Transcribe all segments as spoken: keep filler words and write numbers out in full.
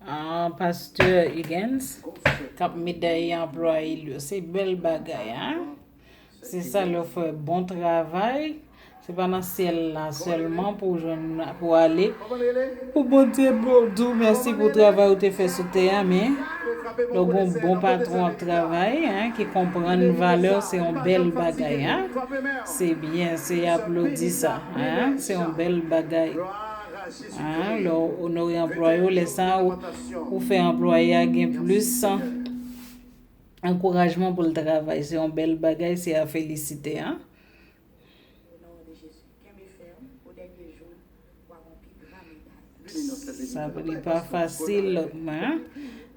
Ah, Pastè Huguens k ap medaye anplwaye l yo. Se bèl bagay, hein? Se sa lè w fè bon travay. Se pa nan syèl la sèlman pou w jwenn, pou w ale. Pou Bondye di w mèsi pou travay ou te fè sou tè a, men lè w gen yon bon patwon ap travay, hein, ki konprann valè w, se yon bèl bagay, hein. Se byen, se aplodi sa, hein. Se yon bèl bagay. Hein, lè w onore anplwaye w, lè sa ou, ou fè anplwaye a gen plis ankourajman pou l travay. Se yon bèl bagay, se a felisite, hein. Sa li pa fasil, hein.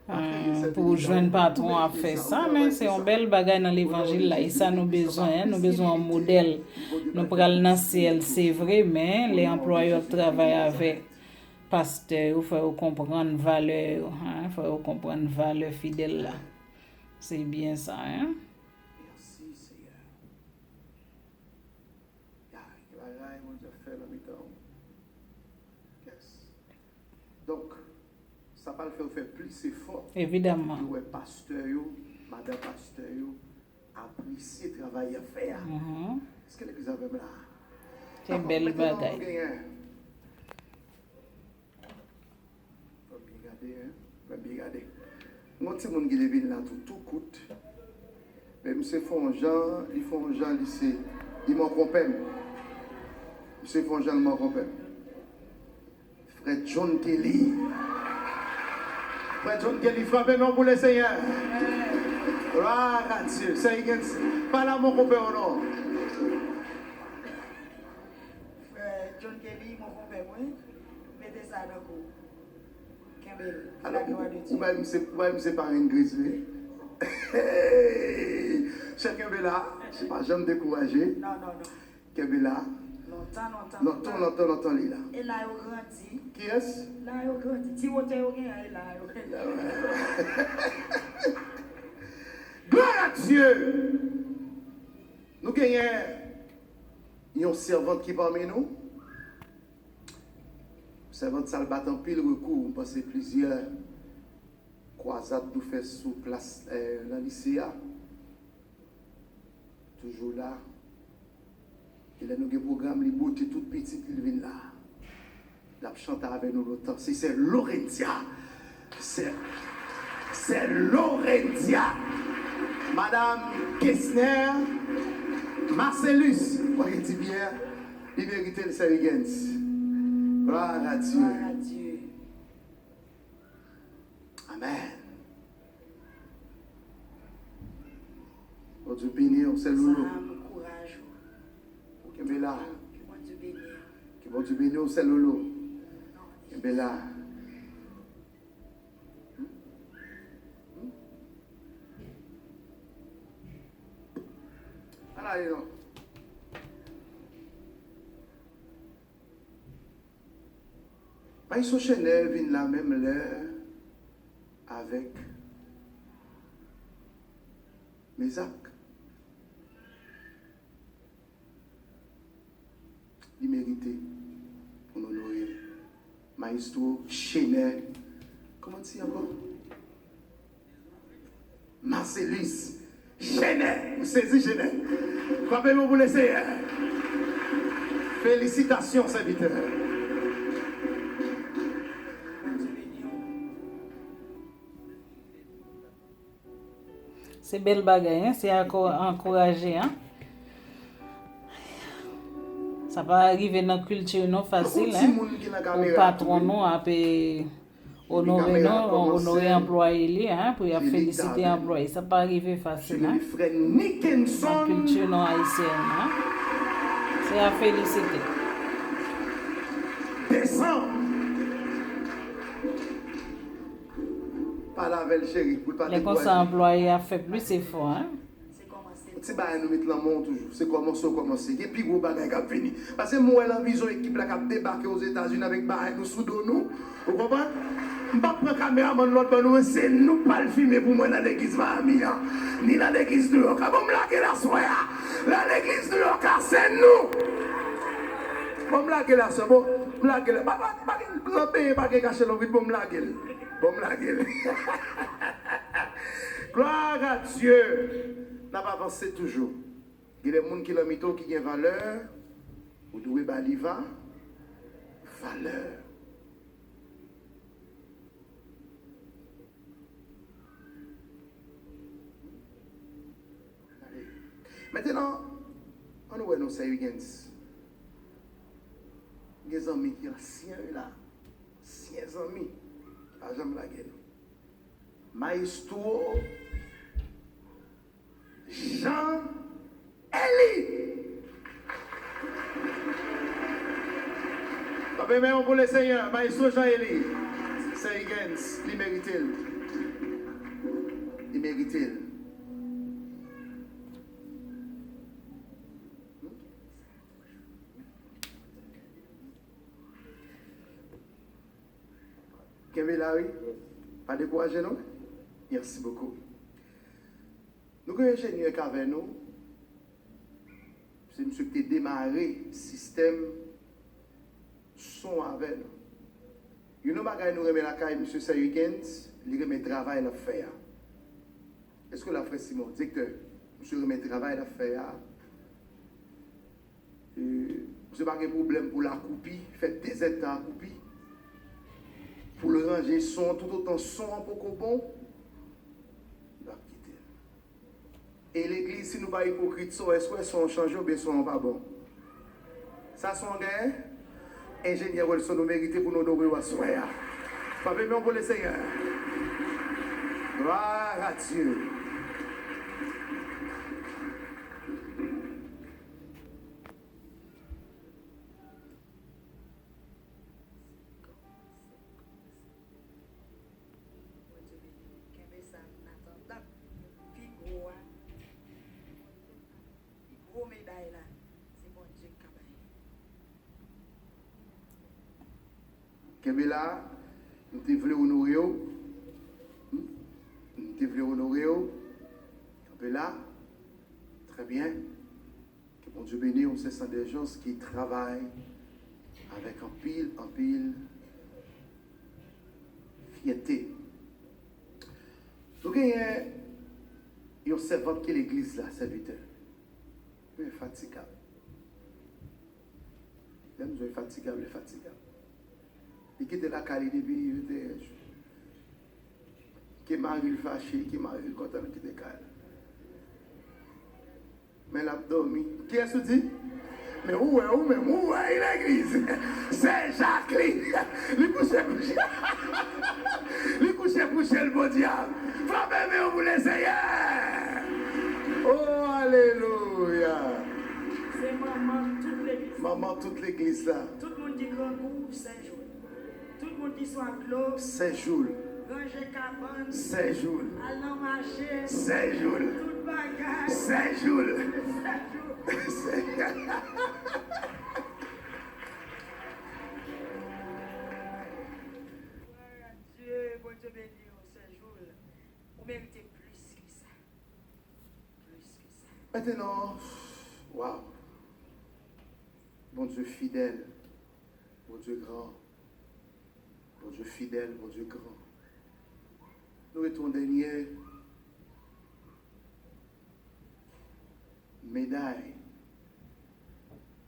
Ah, pou w jwenn patwon ap fè sa, men se yon bèl bagay nan levanjil la. E sa nou bezwen, hein. Nou bezwen yon modèl. Nou pral nan syèl, se vre, men lè anplwaye w ap travay avèk pastè yo, fè yo konprann valè yo, hein, fè yo konprann valè fidèl la. Se byen sa, hein. Mèsi, Seyè. Ya, ki bagay Bondye ap fè nan mitan w. Yes. Donk, sa pral fè w fè plis efò. Evidaman. Pou w wè pastè yo, madan pastè yo, apresye travay y ap fè a. Mhm. Èske legliz avè m la? Se bèl bagay. Fò m byen gade, hein. Fò m byen gade. Gon timoun ki te vin la tou, tou kout. Men misye fè yon jan, li fè yon jan, li se, li mankonpè m. Misye fè yon jan, li mankonpè m. Frè John Kelly. Frè John Kelly, frape men w pou Lesenyè. Gloire à Dieu. Sè Higgins, pa la mankonpè w non. Frè John Kelly, mankonpè mwen, mete sa nan kou. Kenbe l. Alò, ou bay misye, ou bay misye parenn grizli. Chè kenbe la, se pa janm dekouraje. Non, non, non. Kenbe la. Lontan, lontan, lontan, lontan, lontan li la. E la yo grandi. Kiyès? La yo grandi. Ti wotè yo gen an, e la yo. Gloire à Dieu! Nou genyen yon sèvant ki pami nou. Sèvant sa l bat anpil rekou, m panse plizyè kwazad nou fè sou plas, eh, nan lise a. Toujou la. E lè nou gen pwogram, li bote tout pitit li, li vin la. L ap chante avè nou lontan. Se sè Laurentia. Sè, sè Laurentia. Madam Kesner Marcellus. Mwen di byen, li merite l, sè Higgins. Gloire à Dieu. Gloire à Dieu. Amèn. Bondye beni w, sè Lolo. Sa ankouraje w. Kenbe la. Ke Bondye beni w. Ke Bondye beni w, sè Lolo. Kenbe la. Ala, non. Maestro Chener vin la menm lè avèk Mezak. Li merite pou n onore l. Maestro Chener, kòman di ankò? Marcellus Chener. Ou sezi, Chener? Frape men w pou Leseyè. Felisitasyon, sèvitè. Se bèl bagay, hein? Se anko-, ankouraje, hein? Sa pa rive nan kilti nou fasil, hein? Pou patwon nou ap, eh, onore nou, onore anplwaye li, hein, pou y ap felisite anplwaye. Sa pa rive fasil, hein? Nan kilti nou ayisyèn, hein? Se a felisite. Desann. Pale avè l, cheri, pou l pa dekouraje. Lè konsa, anplwaye a fè plis efò, hein? Yon ti bagay nou met lan men w toujou. Se kòmanse w kòmanse. Gen pi gwo bagay k ap vini. Paske m wè lan vizyon ekip la k ap debake Ozetazini avèk bagay nou sou do nou. Ou konprann? M p ap pran kameramann lòt bò nou, men se nou k pral filme pou mwen nan legliz Miami an. Ni nan legliz Nouyòk la. Bon, m lage l aswè a. Nan legliz Nouyòk la, se nou. Bon, m lage l aswè, bon, m lage l. Pa, pa, pa gen gran peyi, pa gen kache lòbrit, bon, m lage l. Bon, m lage l. Gloire à Dieu. N ap avanse toujou. Gen de moun ki nan mitan w ki gen valè, ou dwe ba li va, valè. Mentenan, ann wè non, Sè Huguens. Gen zanmi ki ansyen, wi la. Ansyen zanmi. Ki pa janm lage nou. Mayestwo Jean Eli. Frape men w pou Lesenyè, Mayestwo Jean Eli. Sè Huguens, li merite l. Li merite l. Kenbe la, wi. Pa dekouraje, non. Merci beaucoup. Nou gen enjenyè k avè nou. Se misye ki te demare sistèm son avè nou. Youn nan bagay nou renmen lakay misye Sè Huguens, li renmen travay l ap fè a. Èske la, frè Simon, direktè, misye renmen travay l ap fè a? E, misye pa gen pwoblèm pou l akoupi, fè dezèdtan akoupi, pou l ranje son an, toutotan son an poko bon, l ap kite l. E legliz, si nou pa ipokrit, son, èske w wè son an chanje oubyen son an pa bon? Sa son an genyen? Enjenyè Welson, nou merite pou nou onore w aswè a. Frape men w pou Lesenyè. Gloire à Dieu. Bondye beni w. Kenbe sa, an atandan pi gwo a. Pi gwo meday la, se Bondye k ka bay li. Kenbe la, m te vle onore w. Hmm? M te vle onore w. Kenbe la. Trè byen. Ke Bondye beni w, se Sanders Jones ki travay avèk anpil, anpil fyète. Nou genyen yon sèvant ki legliz la, sèvitè. Men fatigab. Lè m di w fatigab, li fatigab. Li kite lakay li depi venteyen jou. Ke mari l fache, ke mari l kontan l kite kay la. Men l ap dòmi. Kiyès ou di? Men ou wè, ou menm, ou wè, legliz. Sè Jak li. Li kouche, kouche. Li kouche, kouche, l podyab. Frape men w pou Lesenyè. Oh, alelouya. Se manman tout legliz. Manman tout legliz la. Tout moun ki Grangou, Sen Jou. Tout moun ki sou ak dlo. Sè Joul. Ranje kabann. Sè Joul. Al nan mache. Sè Joul. Tout bagay. Sè Joul. Sè Joul. Sè Gloire à Dieu, Bondye beni w, Sè Joul. Ou merite plis ke sa. Plis ke sa. Mentenan, waw. Bondye fidèl. Bondye gran. Bondye fidèl, Bondye gran. Nou mete yon dènye meday.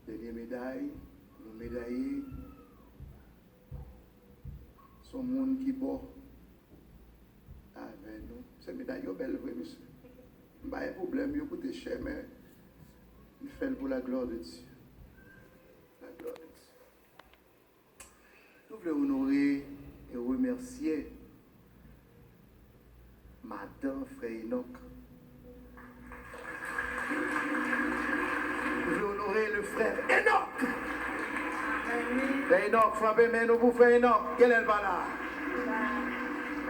Dènye meday, nou medaye. Se yon moun ki bò avè nou. Se meday yo bèl vre, mesye. M pa gen pwoblèm, yo koute chè, men m fè l pou la gloire de Dieu. La gloire de Dieu. Nou vle onore e remèsye madan frè Enòk. Nou vle onore le frè Enòk. Frè Enòk, frape men nou pou frè Enòk. Kèlè l pa la?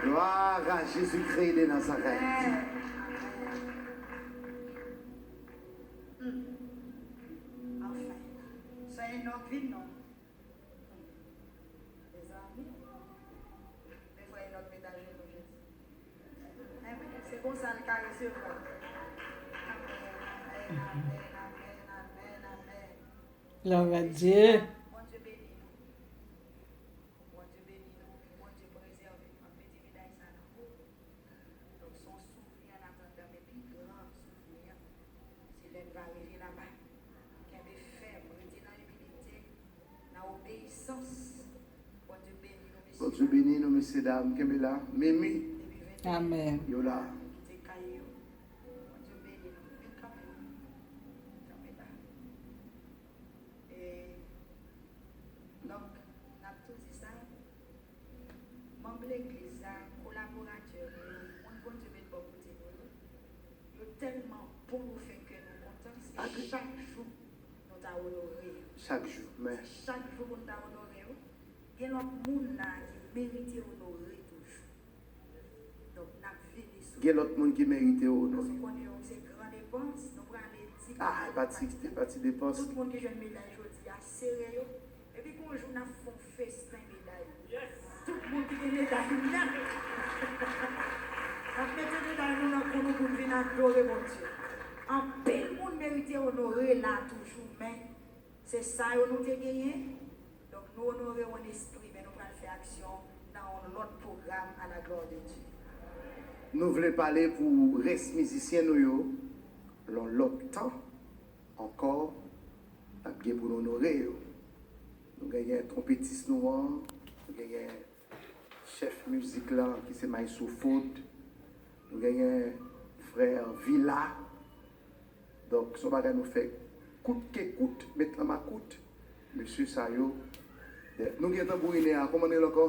Gloire à Jésus-Christ de Nazareth. Anfen, sè Enòk vin non. Mezanmi, men frè Enòk met ajenou jodi. Enben, se konsa l ka resevwa. Amèn, amèn, amèn, amèn, amèn, amèn. Gloire à Dieu. Arive laba. Kenbe fèm, rete nan imilite, nan obeyisans. Bondye beni nou, mesye. Bondye beni nou, mesye dam. Kenbe la. Mimi. Depi vennde Amen. Yo la. Kite kay yo. Bondye beni nou. Vin kanpe la. Kanpe la. E, donk, n ap tou di sa. Manm legliz la, kolaboratè nou yo, moun Bondye met bò kote nou yo, yo tèlman bon nou fè kè nou kontan, se chak jou nou ta onore yo. Chak jou, men. Se chak jou pou nou ta onore yo. Gen lòt moun la ki merite onore toujou. Donk, n ap vini sou. Gen lòt moun ki merite onore. Paske w konnen yo, se gran depans, nou prale di. Ah, e pa ti, e pa ti depans. Tout moun ki jwenn meday jodi a, sere yo. Epi gon jou n ap fè yon festen meday. Tout moun ki gen meday nèt. N ap mete meday nou nan kou nou pou n vin adore Bondye. Anpil moun merite onore la toujou, men se sa yo nou te genyen. Donk, nou onore w an espri, men nou pral fè aksyon nan yon lòt pwogram à la gloire de Dieu. Nou vle pale pou rès mizisyen nou yo, yon lòt tan ankò, n ap gen pou n onore yo. Nou genyen twonpetis nou an, nou genyen chèf mizik la ki se Maestro Food, nou genyen frè Vila. Donk, se yon bagay nou fè kout ke kout, met nan makout. Mesye sa yo, nou gen tanbourinè a, kòman l rele ankò?